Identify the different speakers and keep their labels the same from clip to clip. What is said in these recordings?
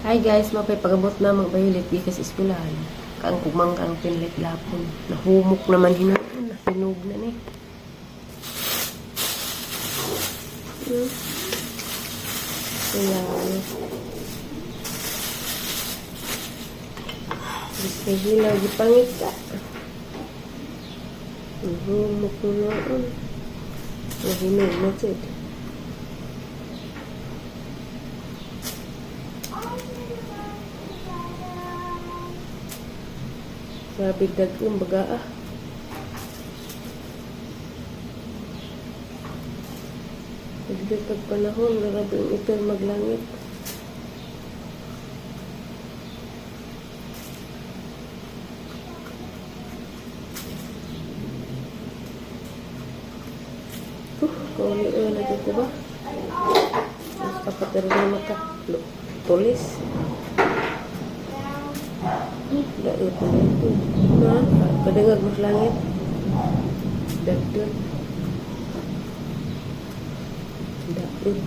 Speaker 1: Hi guys, mapay pagabot na mga Violet gikas eskwelahan. Kaang kugmang kaang pinlit lapon. Nahumok naman hinuon, nahinog na ni. Kaya, gusto hilaw, gipangit ka. Nahumok na noon. Nahinog na jud. Grabe dagong baga ah. Dagdag pag panahon, grabe ang ito maglangit. Kauli na dito ba? Mas kapatid na maka tulis. Daot na ito. Ha? Kadangag mas langit. Dagdag. Daot.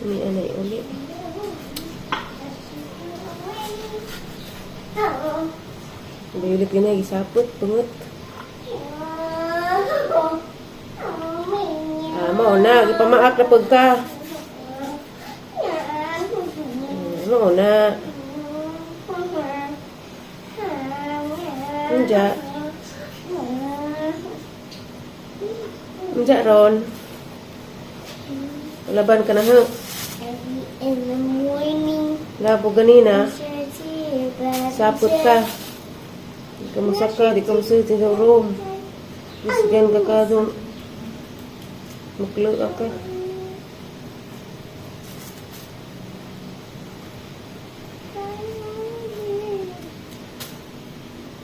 Speaker 1: May anay uli. Violet gina gisapot pungot. Ah, mao na gipamaak na pud ka. Mao na. Unja. Unja ron. Laban ka na ha.
Speaker 2: In the morning,
Speaker 1: Labo ganina. Sapot ka. Di ka musaka, di ka musaka sa room. Bisgan ka ka doon. Muklo ka.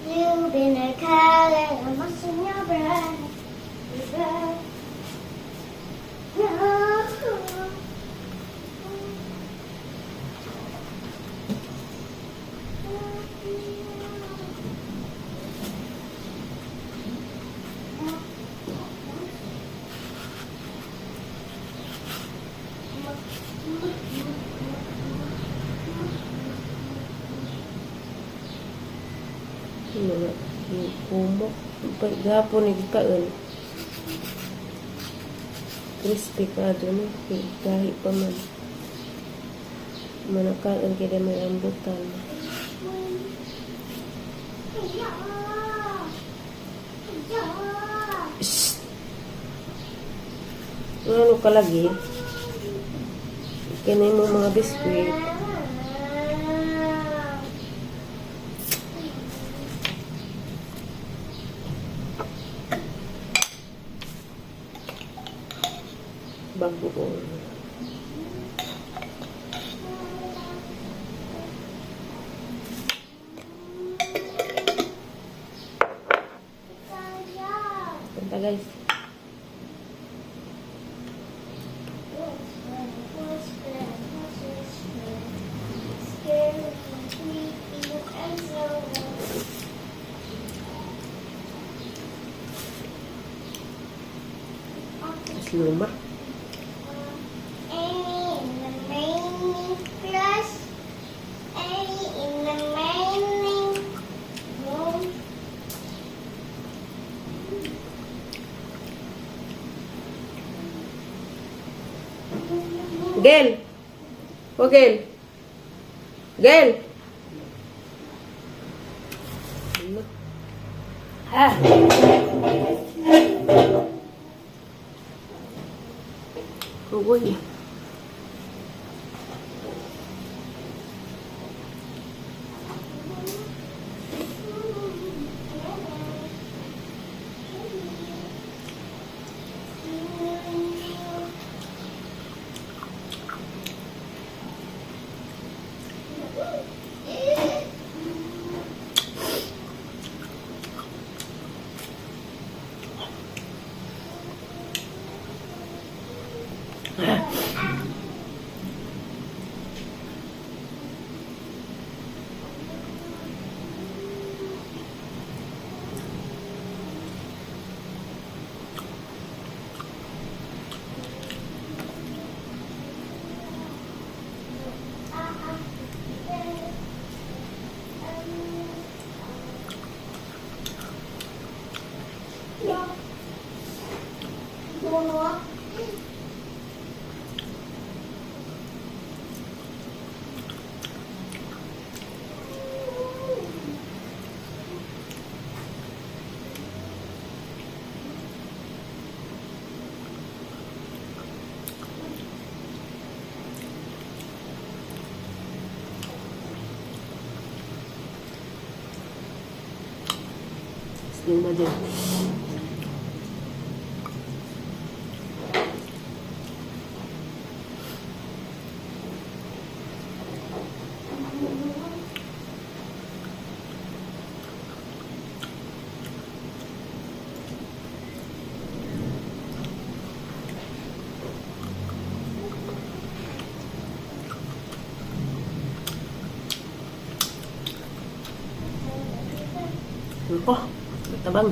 Speaker 2: You've been a color, I'm in your breath. No.
Speaker 1: Ano nga? Kumok. Gapon ni gikaon. Crispy ka doon. Eh. Gahi pa man. Manakaon kaya may rambutan. Shh! Ano ka lagi? Kinay mo mga biskwit. Bagoong. Kanta, guys. Mas luma.
Speaker 2: Amy in the morning plus Amy in the morning room.
Speaker 1: Gel! O, Gel! Gel! Ano? Ah! Uy. Sige na dyan. Ano ko? Tabang.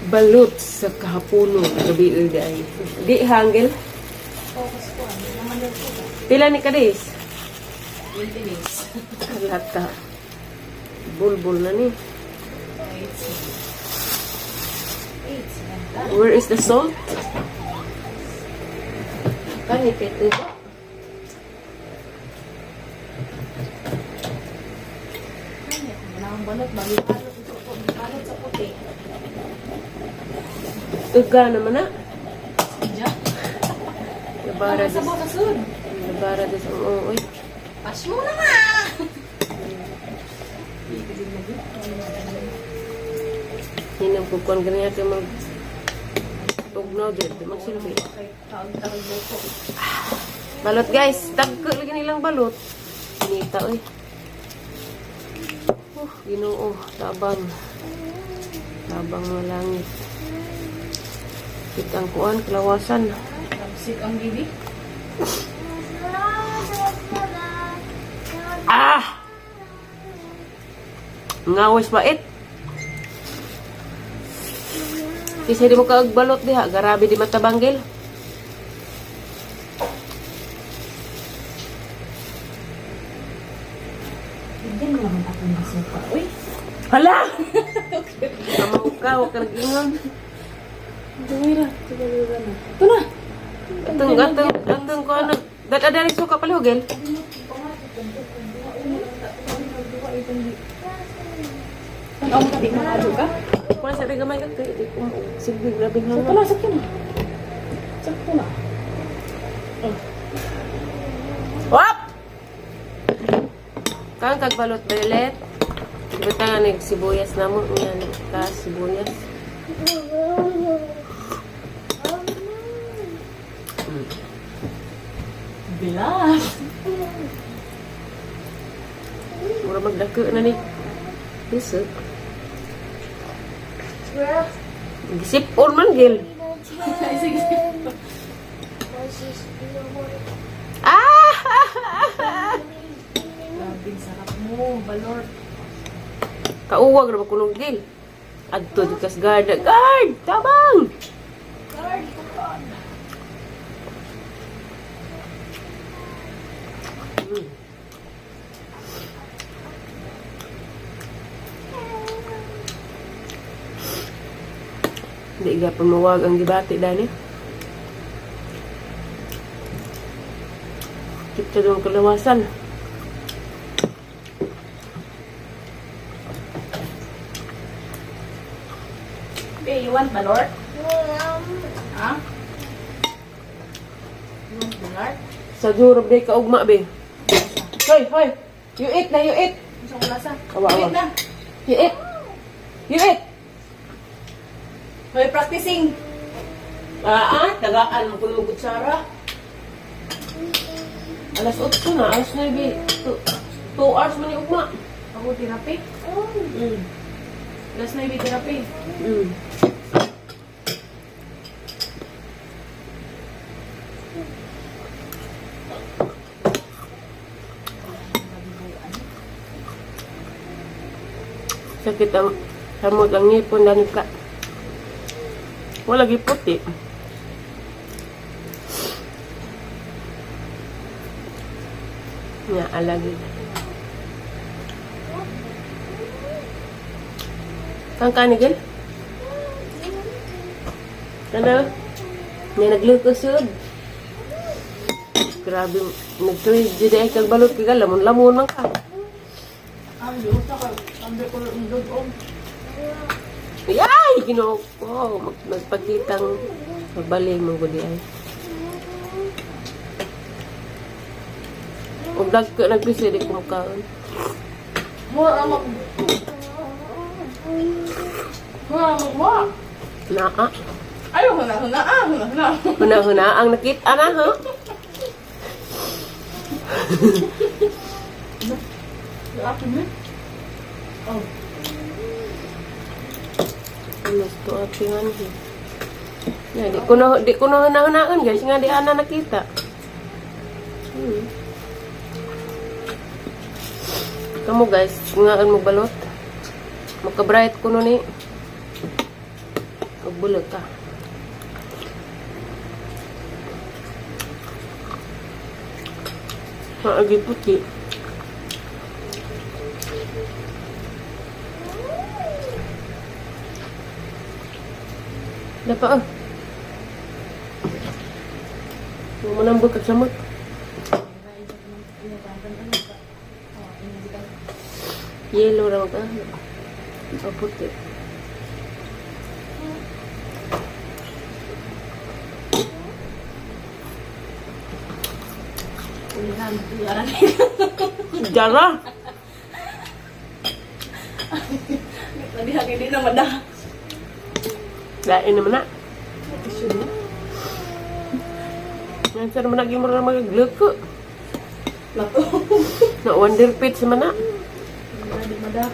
Speaker 1: Balut sa kahapono kagabi di ay. Di hanggel. Pila ni kadis?
Speaker 3: 20 days.
Speaker 1: Lata. Bulbul na ni. Where is the salt? Kani pito.
Speaker 3: Ang balot, balot, balot sa puti.
Speaker 1: Uga naman na.
Speaker 3: Diyan.
Speaker 1: Labara
Speaker 3: Sa
Speaker 1: des.
Speaker 3: bakasun.
Speaker 1: Labara des. Oo, oy.
Speaker 3: Pas mo na nga!
Speaker 1: Hinang kukuan ganyan kay mag tugnaw dyan. Di magsilbi. Balot guys. Tagko lagi nilang balot. Nita oy. Ginoo, tabang. Tabang malangit. Kitang kuan, kalawasan.
Speaker 3: Tamsik ang gibi.
Speaker 1: Ah! Ngawis pait. Kisa di mo kaagbalot diha, garabi di matabanggil.
Speaker 3: Bigyan mo naman ako ng suka. Uy!
Speaker 1: Hala! Amaw ka, huwag ka nag-ingon.
Speaker 3: Tumira. Tumira na. Ito na!
Speaker 1: Atong, atong, atong ko ano. Dada rin suka pala, Hugel.
Speaker 3: Ang amo ka, di mga ka?
Speaker 1: Kuha sa rin gamay ka, kaya di ko silbi, grabe nga.
Speaker 3: Sakto na, sakto na. Sakto na.
Speaker 1: Wap! Kang kagbalot belet. Di ba tayo nagsibuyas na mo? Nga ka, sibuyas.
Speaker 3: Bilas!
Speaker 1: Mura magdako na ni. Isip. Gisip-on man, Gil. Ah!
Speaker 3: Grabe, sarap mo. Balot.
Speaker 1: Kauwag ra ba kunog Gil? Adto di kas guard. Guard! Tabang!
Speaker 3: Guard,
Speaker 1: Di gyapon mawag ang gibati dani. Kita doon kalawasan.
Speaker 3: Hey, you want balot? Ha? You want balot?
Speaker 1: Sa Europe day ka ugma be. Hoy, hoy. You eat na, you eat.
Speaker 3: Gusto ko lasa.
Speaker 1: Awa, awa.
Speaker 3: Wait na.
Speaker 1: You eat. You eat.
Speaker 3: Hoy, practicing.
Speaker 1: Ah, ah, tagaan mo kuno kutsara. Alas 8 na, alas 9. 2 hours man ni ugma.
Speaker 3: Ako, therapy. Alas 9, therapy.
Speaker 1: Sakit ang samot ang ngipon dani ka. Wala giputi. Nga alagi. Kang kanigil? Ano? May naglukosod. Grabe, nagtuwid dyan ay kag balot kag lamon-lamon man ka.
Speaker 3: Ang liot na ka. Ang ko ang dog.
Speaker 1: Ay, Ginoo ko. Magpakitang mabaling mong gudi ay. Ug dagko nagpisi di ko mukaon.
Speaker 3: Mura ang mag... Mura ang magwa.
Speaker 1: Naa.
Speaker 3: Ayaw, huna, huna, ah, huna, huna.
Speaker 1: Huna-huna ang nakita na ha.
Speaker 3: Akin eh. Oh.
Speaker 1: Mas to atingan hi. Ya, di ko na huna-hunaan guys nga di ana nakita. Kamo guys, nga ang magbalot. Makabright ko ni. Ug bulag ka. Maagi puti. Dapa ah. Mo nang bukag samot. Yellow raw ka. O puti.
Speaker 3: Ulihan, ulihan.
Speaker 1: Jara!
Speaker 3: Lagi hindi na mada.
Speaker 1: Lain naman na.
Speaker 3: Tissue mo?
Speaker 1: Yan sa naman naging mura magagloko.
Speaker 3: Lato.
Speaker 1: Na wonder pits naman na.
Speaker 3: Hindi mada.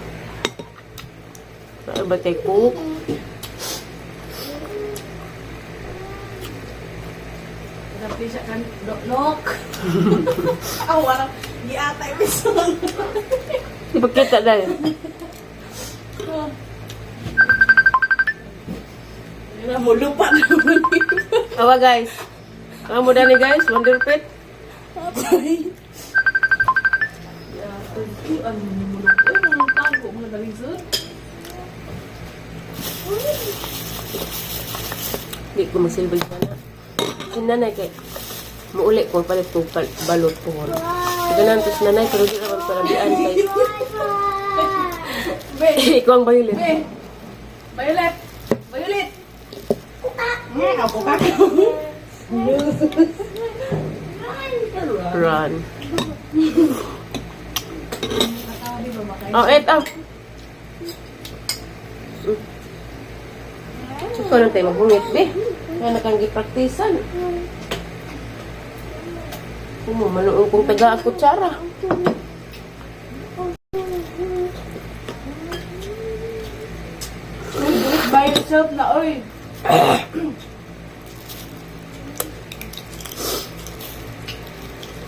Speaker 1: Sa ba tay cook?
Speaker 3: Grabe siya kan nok. Aw, wala giatay mismo.
Speaker 1: Di ba kita dahil?
Speaker 3: Wala mo lupa na mo.
Speaker 1: Awa guys. Ang mo dani guys, wonder pit.
Speaker 3: Atay. Ya, tagyo ang mulok. Ay, mga tago, mga dalisod.
Speaker 1: Di ko masilbig na. Si nanay kay muuli ko palit ko balot ko. Ganan tos nanay pero di naman palabian kay
Speaker 3: Be,
Speaker 1: ikaw ang violet.
Speaker 3: be. Violet. Violet. Ako ka.
Speaker 1: Run. Oh, eto. So, lang tayo magbungit, be. Kaya nakang gipraktisan. Kumo, manuong kong taga ang kutsara.
Speaker 3: Do it by yourself na, oy.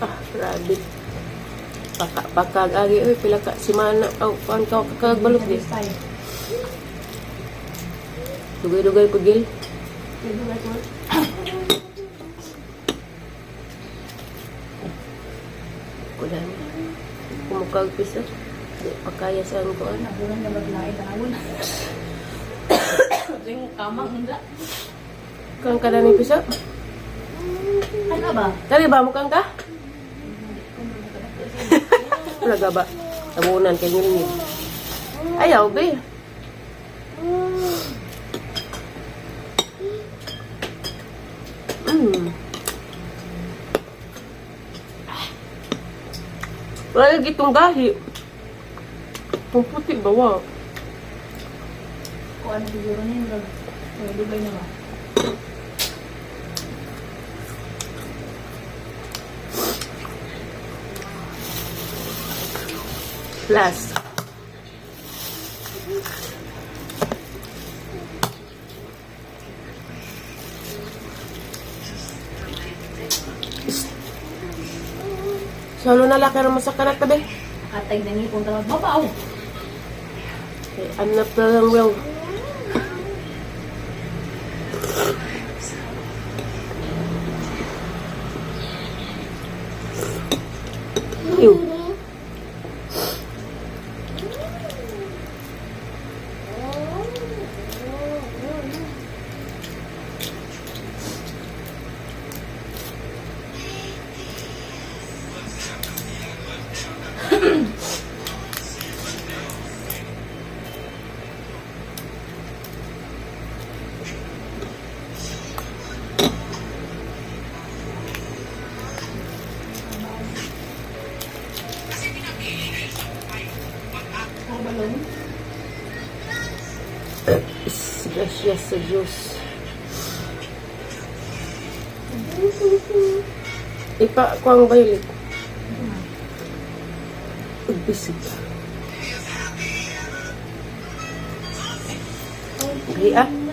Speaker 1: Ah, grabe. Paka, paka, agi, oy, pila ka, simana, aw, kuan ka, kakagbalot, di. Dugay-dugay, pagil. Kulan. Kumukag pisa. Di, pakaya sa ang kuan.
Speaker 3: Nabulan na maglain tanawon. Yung kamang hindi.
Speaker 1: Kang ka na ni pisa?
Speaker 3: Ano ba?
Speaker 1: Kali ba, mukang ka? Wala ba? Tabunan kay ngilingin. Ayaw, be. Wala lagi itong gahi. Itong puti ba, wa?
Speaker 3: Kung ano siguro na yun, dugay na ba?
Speaker 1: Last. Solo na lang kaya masakarat tabi.
Speaker 3: Katay na niyo kung tawag babaw.
Speaker 1: I'm not feeling well. Ew. Grasya sa Diyos. Ipa ko ang violet. Ugbisig. Di ah.